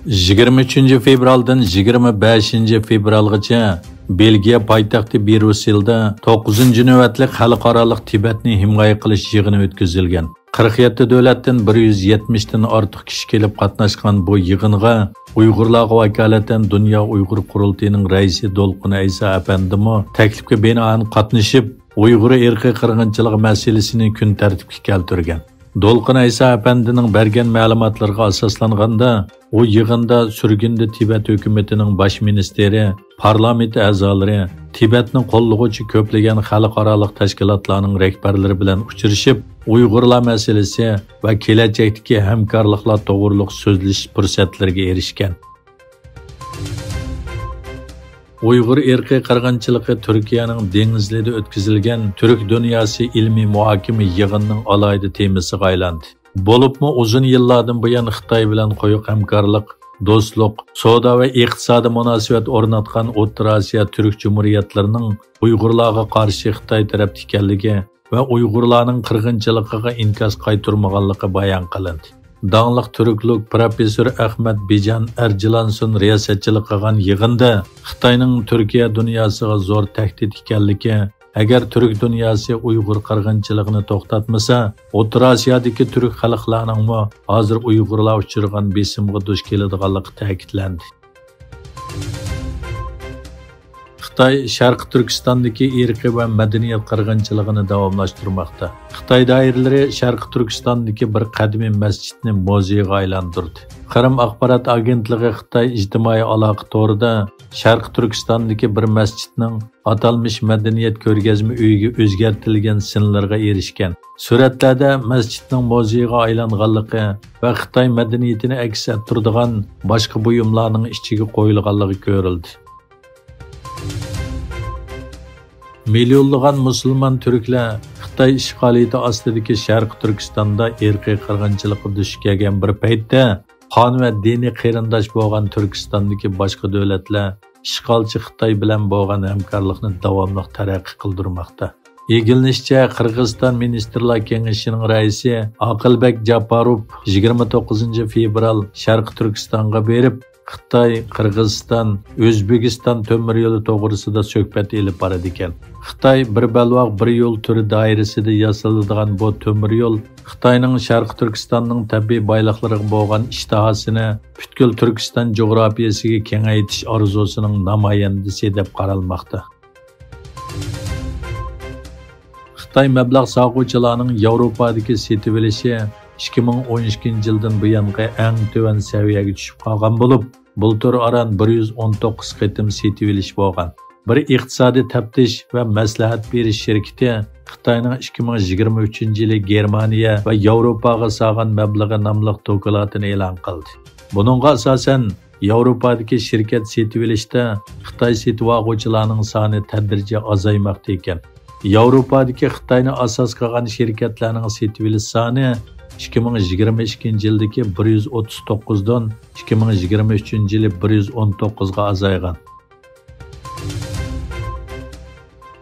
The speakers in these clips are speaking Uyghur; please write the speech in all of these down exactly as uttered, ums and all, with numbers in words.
يىگىرمە ئۈچىنچى فېۋرالدىن يىگىرمە بەشىنچى فېۋرالغىچە بېلگىيە پايتەختى بريۇسسېلدا توققۇزىنچى نۆۋەتلىك خەلقئارالىق تىبەتنى ھىمايە قىلىش يىغىنى ئۆتكۈزۈلگەن. قىرىق يەتتە دۆلەتتىن بىر يۈز يەتمىشتىن ئارتۇق كىشى كېلىپ قاتناشقان بۇ يىغىنغا ئۇيغۇرلارغا ۋاكالىتەن دۇنيا ئۇيغۇر قۇرۇلتىيىنىڭ رەئىسى دولقۇن ئەيسا ئەپەندىمۇ تەكلىپكە بىنائەن قاتنىشىپ، ئۇيغۇر ئىرقىي قىرغىنچىلىقى مەسىلىسىنى كۈن تەرتىپكە كەلتۈرگەن. دولقۇن ئەيسا ئەپەندىنىڭ بەرگەن مەلۇماتلىرىغا ئاساسلانغاندا، ئۇ يىغىندا سۈرگۈندە تىبەت ھۆكۈمىتىنىڭ باش مىنىستىرى، پارلامېنت ئەزالىرى، تىبەتنى قوللىغۇچى كۆپلىگەن خەلقئارالىق تەشكىلاتلارنىڭ رەھبەرلىرى بىلەن ئۇچرىشىپ، ئۇيغۇرلار مەسىلىسى ۋە كېلەچەكتىكى ھەمكارلىقلار توغرۇلۇق سۆزلىشىش پۇرسەتلىرىگە ئېرىشكەن. ئۇيغۇر ئىرقىي قىرغىنچىلىقى تۈركىيەنىڭ دېڭىزلىدا ئۆتكۈزۈلگەن تۈرك دۇنياسى ئىلمىي مۇھاكىمە يىغىنىنىڭ ئالاھىدە تېمىسىغا ئايلاندى. بولۇپمۇ ئۇزۇن يىللاردىن بۇيان خىتاي بىلەن قويۇق ھەمكارلىق، دوستلۇق، سودا ۋە ئىقتىسادىي مۇناسىۋەت ئورناتقان ئوتتۇرا ئاسىيا تۈرك جۇمھۇرىيەتلىرىنىڭ ئۇيغۇرلارغا قارشى خىتاي تەرەپتە ئىكەنلىكى ۋە ئۇيغۇرلارنىڭ قىرغىنچىلىقىغا ئىنكاس قايتۇرمىغانلىقى بايان قىلىندى. داڭلىق تۈركلۈك پروفېسسور ئەخمەت بىجان ئەرجىلانسون رىياسەتچىلىك قىلغان يىغىندا خىتاينىڭ تۈركىيە دۇنياسىغا زور تەھدىت ئىكەنلىكى، ئەگەر تۈرك دۇنياسى ئۇيغۇر قىرغىنچىلىقىنى توختاتمىسا، ئوتتۇرا ئاسىيادىكى تۈرك خەلقلەرنىڭمۇ ھازىر ئۇيغۇرلار ئۇچرىغان بېسىمغا دۇچ كېلىدىغانلىقى تەكىتلەندى. خىتاي شەرقىي تۈركىستاندىكى ئىرقىي ۋە مەدەنىيەت قىرغىنچىلىقىنى داۋاملاشتۇرماقتا. خىتاي دائىرىلىرى شەرقىي تۈركىستاندىكى بىر قەدىمىي مەسچىتنى مۇزېيغا ئايلاندۇردى. قىرىم ئاخبارات ئاگېنتلىقى خىتاي ئىجتىمائىي ئالاقە تورىدا شەرقىي تۈركىستاندىكى بىر مەسچىتنىڭ ئاتالمىش مەدەنىيەت كۆرگەزمە ئۆيىگە ئۆزگەرتىلگەن سىنلىرىغا ئېرىشكەن. سۈرەتلەردە مەسچىتنىڭ مۇزېيغا ئايلانغانلىقى ۋە خىتاي مەدەنىيىتىنى ئەكس ئەتتۈرىدىغان باشقا بۇيۇملارنىڭ ئىچىگە قويۇلغانلىقى كۆرۈلدى. مىليونلىغان مۇسۇلمان تۈركلەر خىتاي ئىشغالىيىتى ئاستىدىكى شەرقىي تۈركىستاندا ئىرقىي قىرغىنچىلىققا دۇچ كەلگەن بىر پەيتتە، قان ۋە دىنىي قېرىنداش بولغان تۈركىستاندىكى باشقا دۆلەتلەر ئىشغالچى خىتاي بىلەن بولغان ھەمكارلىقنى داۋاملىق تەرەققىي قىلدۇرماقتا. ئىگىلىنىشىچە، قىرغىزىستان مىنىستىرلار كېڭىشىنىڭ رەئىسى ئاقىلبەك جاپاروف يىگىرمە توققۇزىنچى فېۋرال شەرقىي تۈركىستانغا بېرىپ، خىتاي، قىرغىزىستان، ئۆزبېكىستان تۆمۈر يولى توغرىسىدا سۆھبەت ئېلىپ بارىدىكەن. خىتاي بىر بەلباغ بىر يول تۈرى دائىرىسىدە ياسىلىدىغان بۇ تۆمۈر يول خىتاينىڭ شەرقىي تۈركىستاننىڭ تەبىئىي بايلىقلىرىغا بولغان ئىشتىھاسىنى پۈتكۈل تۈركىستان جۇغراپىيەسىگە كېڭەيتىش ئارزۇسىنىڭ نامايەندىسى دەپ قارالماقتا. خىتاي مەبلەغ سالغۇچىلارنىڭ ياۋروپادىكى سېتىۋېلىشى ئىككى مىڭ ئون ئىككىنچى يىلدىن بۇيانقى ئەڭ تۆۋەن سەۋىيەگە چۈشۈپ قالغان بولۇپ، بۇلتۇر ئاران بىر يۈز ئون توققۇز قېتىم سېتىۋېلىش بولغان. بىر ئىقتىسادىي تەپتىش ۋە مەسلىھەت بېرىش شىركىتى خىتاينىڭ ئىككى مىڭ يىگىرمە ئۈچىنچى يىلى گېرمانىيە ۋە ياۋروپاغا سالغان مەبلىغى ناملىق دوكلاتىنى ئېلان قىلدى. بۇنىڭغا ئاساسەن، ياۋروپادىكى شىركەت سېتىۋېلىشتا خىتاي سېتىۋالغۇچىلارنىڭ سانى تەدرىجىي ئازايماقتا ئىكەن. ياۋروپادىكى خىتاينى ئاساس قىلغان شىركەتلەرنىڭ سېتىۋېلىش سانى ئىككى مىڭ يىگىرمە ئىككىنچى يىلدىكى بىر يۈز ئوتتۇز توققۇزدىن ئىككى مىڭ يىگىرمە ئۈچىنچى يىلى بىر يۈز ئون توققۇزغا ئازايغان.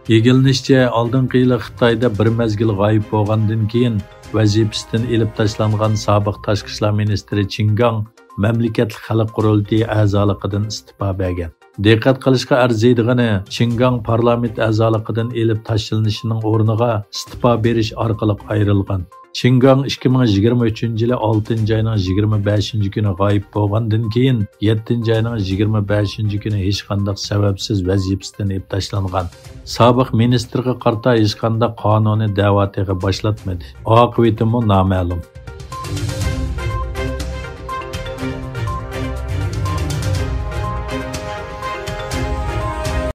ئىگىلىنىشىچە، ئالدىنقى يىلى خىتايدا بىر مەزگىل غايىب بولغاندىن كېيىن، ۋەزىپىسىدىن ئېلىپ تاشلانغان سابىق تاشقى ئىشلار مىنىستىرى چىن گاڭ مەملىكەتلىك خەلق قۇرۇلتىيى ئەزالىقىدىن ئىستېپا بەرگەن. دىققەت قىلىشقا ئەرزىيدىغىنى، چىن گاڭ پارلامېنت ئەزالىقىدىن ئېلىپ تاشلىنىشىنىڭ ئورنىغا ئىستېپا بېرىش ئارقىلىق ئايرىلغان. چىن گاڭ ئىككى مىڭ يىگىرمە ئۈچىنچى يىلى ئالتىنچى ئاينىڭ يىگىرمە بەشىنچى كۈنى غايىب بولغاندىن كېيىن، يەتتىنچى ئاينىڭ يىگىرمە بەشىنچى كۈنى ھېچقانداق سەۋەبسىز ۋەزىپىسىدىن ئېلىپ تاشلانغان. سابىق مىنىستىرغا قارىتا ھېچقانداق قانۇنىي دەۋا تېخى باشلاتمىدى. ئاقىۋىتىمۇ نامەلۇم.